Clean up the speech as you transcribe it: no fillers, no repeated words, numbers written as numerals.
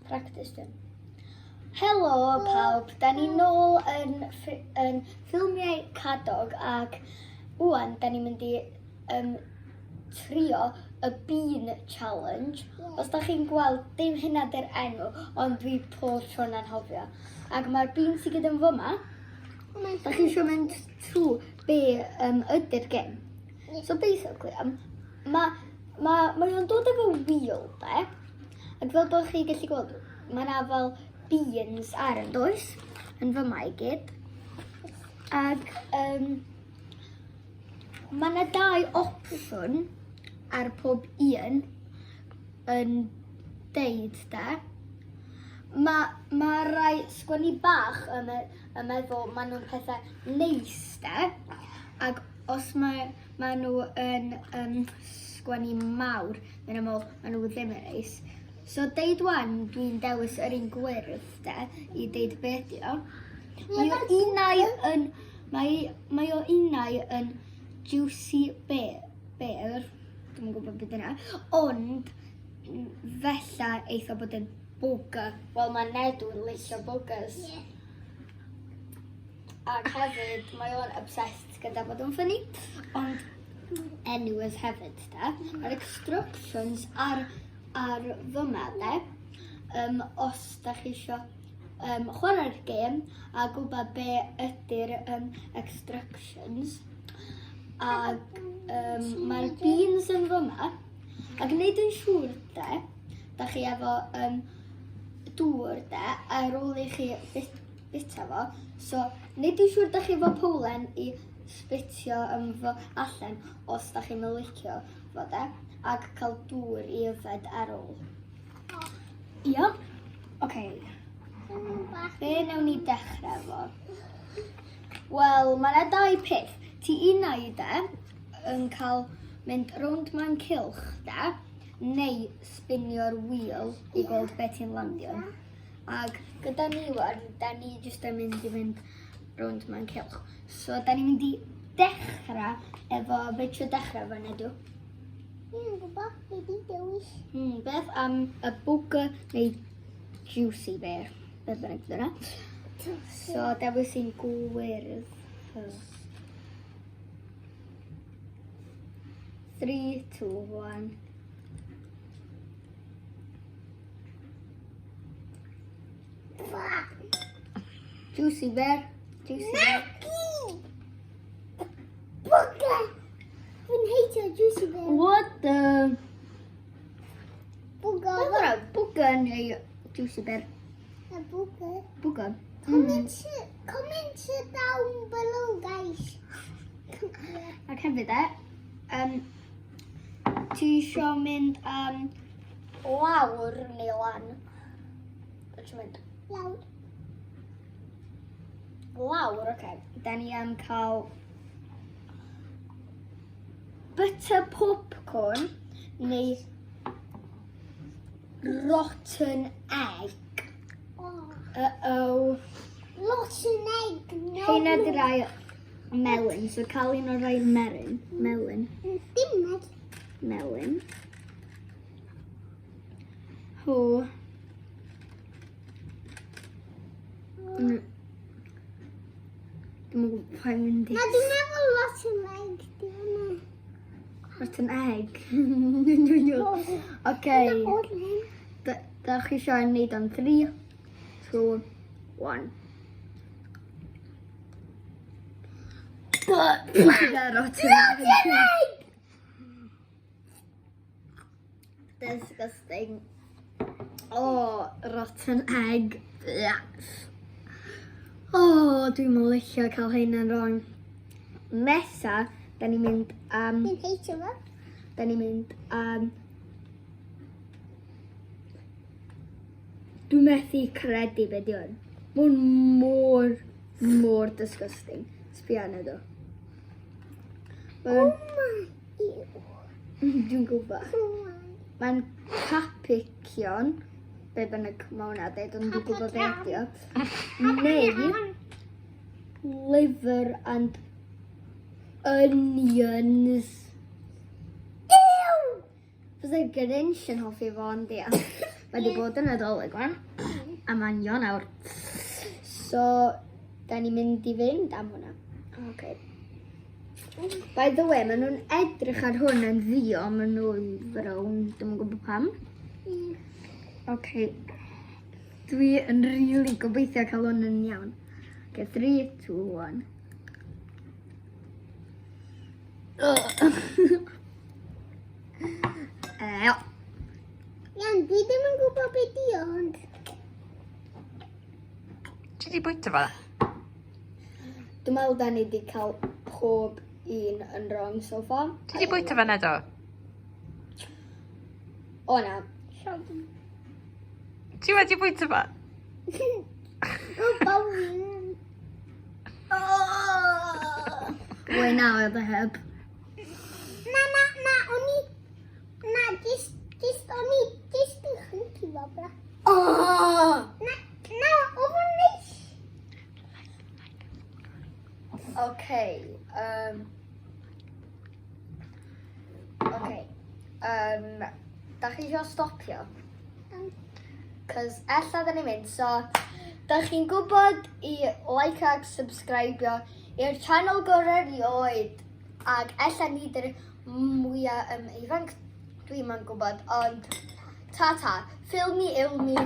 Practice dyn. Helo pawb, da ni nôl yn, yn ffilmiau Cadog ac ŵan da ni'n mynd i um, trio y Bean Challenge. Yeah. Os da chi'n gweld, dim hynna dy'r enw, ond dwi pob tro'n anghofio. Ac mae'r bean sydd gyda fo yma, da chi eisiau mynd trwy be um, ydy'r gem. Yeah. So basically, um, mae ma, ma o'n dod efo wheel, de? Ac fel bod chi gallu gweld, mae yna fel beans ar yn does, yn fyma i gyd. Ac um, mae yna dau opsiwn ar pob un yn deud de. Mae ma rai sgwennu bach yn, me, yn meddwl maen nhw'n pethau neis de. Ac os mae, mae nhw yn um, sgwennu mawr, Mae'n aml, maen nhw ddim yn neis. So deud wan, dwi'n dewis yr un gwyrdd de, i deud be ydi o. Mae o unau yn, mae, mae o unau yn juicy bear, bear, dwi'n gwybod beth yna, ond fella eitha bod yn bwga. Wel, mae Ned yn licio bwgas. Yeah. Ac hefyd, mae o'n obsessed gyda bod yn ffynnu. Ond anyways hefyd de, mae'r instructions ar, ar fyma de, um, os da chi isio um, chwarae'r gêm a gwybod be ydy'r um, instructions. Ac um, mae'r beans yn fyma. Ac wneud yn siŵr de, da chi efo um, dŵr de, ar ôl i chi bita fo. So, wneud yn siŵr da chi efo powlen i sbitio yn fo allan os da chi'n licio fo de, ac cael dŵr i yfed ar ôl. Ia? Oce. Be nawn ni dechrau efo? Wel, mae yna dau peth. Ti unau de yn cael mynd rownd mewn cylch de, neu spinio'r wheel i gweld beth ti'n landio. Ac gyda ni wan, da ni jyst yn mynd i fynd rownd mewn cylch. So, da ni'n mynd i dechrau efo, be ti'n dechrau efo Nedw? Dwi'n gwybod, be di dewis. Hmm, beth am y bwga neu juicy bear? Beth bynnag dyna. So, dewis i'n gwyrdd. 3, 2, 1. Juicy bear. Juicy bear. Nagi! Bwga! Fi'n heitio Juicy Bear. What the... Bwga. Beth yna? Bwga neu Juicy Bear? A bwga. Bwga. Comment, comment down below, guys. Ac hefyd e, um, ti isio mynd um, lawr neu lan? Be ti'n mynd? Lawr. Lawr, oce. Okay. Da ni am cael butter popcorn neu rotten egg. Oh. Uh-oh. Rotten egg, no. Heina di rai melyn, so cael un o'r rai melyn. Melyn. Dim melyn. Melyn. Ho. Mm. Dwi'n gwybod pa mynd i. Na, dwi'n meddwl rotten egg. Di hwnna. Rotten egg. Oce. Da chi eisiau neud o'n 3, 2, 1. Rotten egg! Disgusting. Oh, rotten egg. Yeah. Oh, dwi'n mynd licio cael heina'n wrong. Nesa, da ni'n mynd am... Dwi'n heitio fo. Da ni'n mynd am... Dwi'n methu credu be di hwn. Mae'n mor, mor disgusting. Sbia arno ddo. Mae'n... Oh my, ew. Dwi'n gwybod. Mae'n capicion, be bynnag mae hwnna dweud, ond dwi'n gwybod be ydi o. Neu liver and onions. Ew! Fysa Grinch yn hoffi fo, ond ia. Mae di bod yn Nadolig wan, a mae'n Ionawr. So, da ni'n mynd i fynd am hwnna. Okay. By the way, maen nhw'n edrych ar hwn yn ddu, ond maen nhw'n frown. Dwi'm yn gwybod pam. Okay. Dwi yn really gobeithio cael hwn yn iawn. Okay, 3, 2, 1. Iawn, dwi ddim yn gwybod beth di ond. Ti di bwyta fo? Dwi'n meddwl da ni wedi cael pob un yn wrong so far. Ti di bwyta fe na do? O na. Ti wedi bwyta fo? O, bawin. Wait, now oedd y heb. Na, na, na, o'n i... Na, just, o'n i, just yn chynci fo, bra. Oh! Na, na, oedd o'n neis. Okay. Okay. Da chi eisiau stopio? Cos ella da ni'n mynd, so da chi'n gwybod i like ac subscribio i'r channel gorau erioed. Ac ella ni dy'r mwyaf ifanc, dwi'm yn gwybod, ond ta ta, ffilmi ilmi.